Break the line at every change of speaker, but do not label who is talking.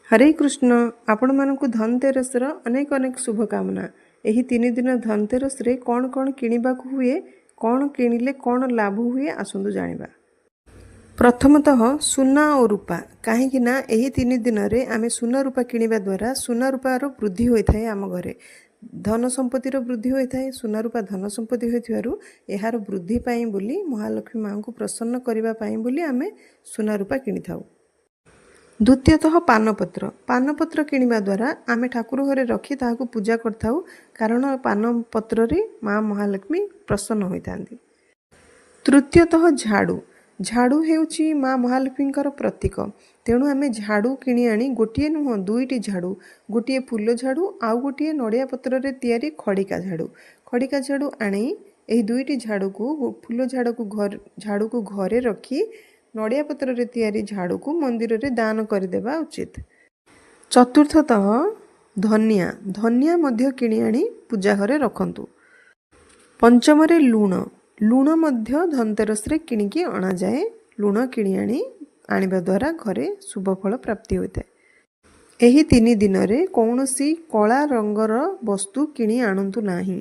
ହରେ କୃଷ୍ଣ। ଆପଣମାନଙ୍କୁ ଧନତେରସର ଅନେକ ଅନେକ ଶୁଭକାମନା। ଏହି 3 ଦିନ ଧନତେରସରେ କ'ଣ କ'ଣ କିଣିବାକୁ ହୁଏ, କ'ଣ କିଣିଲେ କ'ଣ ଲାଭ ହୁଏ, ଆସନ୍ତୁ ଜାଣିବା। ପ୍ରଥମତଃ ସୁନା ଓ ରୂପା। କାହିଁକି ନା ଏହି 3 ଦିନରେ ଆମେ ସୁନା ରୂପା କିଣିବା ଦ୍ୱାରା ସୁନା ରୂପାର ବୃଦ୍ଧି ହୋଇଥାଏ। ଆମ ଘରେ ଧନ ସମ୍ପତ୍ତିର ବୃଦ୍ଧି ହୋଇଥାଏ। ସୁନା ରୂପା ଧନ ସମ୍ପତ୍ତି ହୋଇଥିବାରୁ ଏହାର ବୃଦ୍ଧି ପାଇଁ ବୋଲି, ମହାଲକ୍ଷ୍ମୀ ମାଆଙ୍କୁ ପ୍ରସନ୍ନ କରିବା ପାଇଁ ବୋଲି ଆମେ ସୁନା ରୂପା କିଣିଥାଉ। ଦ୍ୱିତୀୟତଃ ପାନପତ୍ର। ପାନପତ୍ର କିଣିବା ଦ୍ୱାରା ଆମେ ଠାକୁର ଘରେ ରଖି ତାହାକୁ ପୂଜା କରିଥାଉ, କାରଣ ପାନପତ୍ରରେ ମା ମହାଲକ୍ଷ୍ମୀ ପ୍ରସନ୍ନ ହୋଇଥାନ୍ତି। ତୃତୀୟତଃ ଝାଡ଼ୁ। ଝାଡ଼ୁ ହେଉଛି ମା ମହାଲକ୍ଷ୍ମୀଙ୍କର ପ୍ରତୀକ। ତେଣୁ ଆମେ ଝାଡ଼ୁ କିଣି ଆଣି, ଗୋଟିଏ ନୁହଁ, ଦୁଇଟି ଝାଡ଼ୁ, ଗୋଟିଏ ଫୁଲ ଝାଡ଼ୁ ଆଉ ଗୋଟିଏ ନଡ଼ିଆ ପତ୍ରରେ ତିଆରି ଖଡ଼ିକା ଝାଡ଼ୁ, ଖଡ଼ିକା ଝାଡ଼ୁ ଆଣି ଏହି ଦୁଇଟି ଝାଡ଼ୁକୁ, ଫୁଲ ଝାଡ଼ୁକୁ ଘରେ ରଖି ନଡ଼ିଆ ପତ୍ରରେ ତିଆରି ଝାଡ଼ୁକୁ ମନ୍ଦିରରେ ଦାନ କରିଦେବା ଉଚିତ। ଚତୁର୍ଥତଃ ଧନିଆ। ଧନିଆ ମଧ୍ୟ କିଣି ଆଣି ପୂଜା ଘରେ ରଖନ୍ତୁ। ପଞ୍ଚମରେ ଲୁଣ। ଲୁଣ ମଧ୍ୟ ଧନତେରସରେ କିଣିକି ଅଣାଯାଏ। ଲୁଣ କିଣି ଆଣିବା ଦ୍ୱାରା ଘରେ ଶୁଭ ଫଳ ପ୍ରାପ୍ତି ହୋଇଥାଏ। ଏହି 3 ଦିନରେ କୌଣସି କଳା ରଙ୍ଗର ବସ୍ତୁ କିଣି ଆଣନ୍ତୁ ନାହିଁ।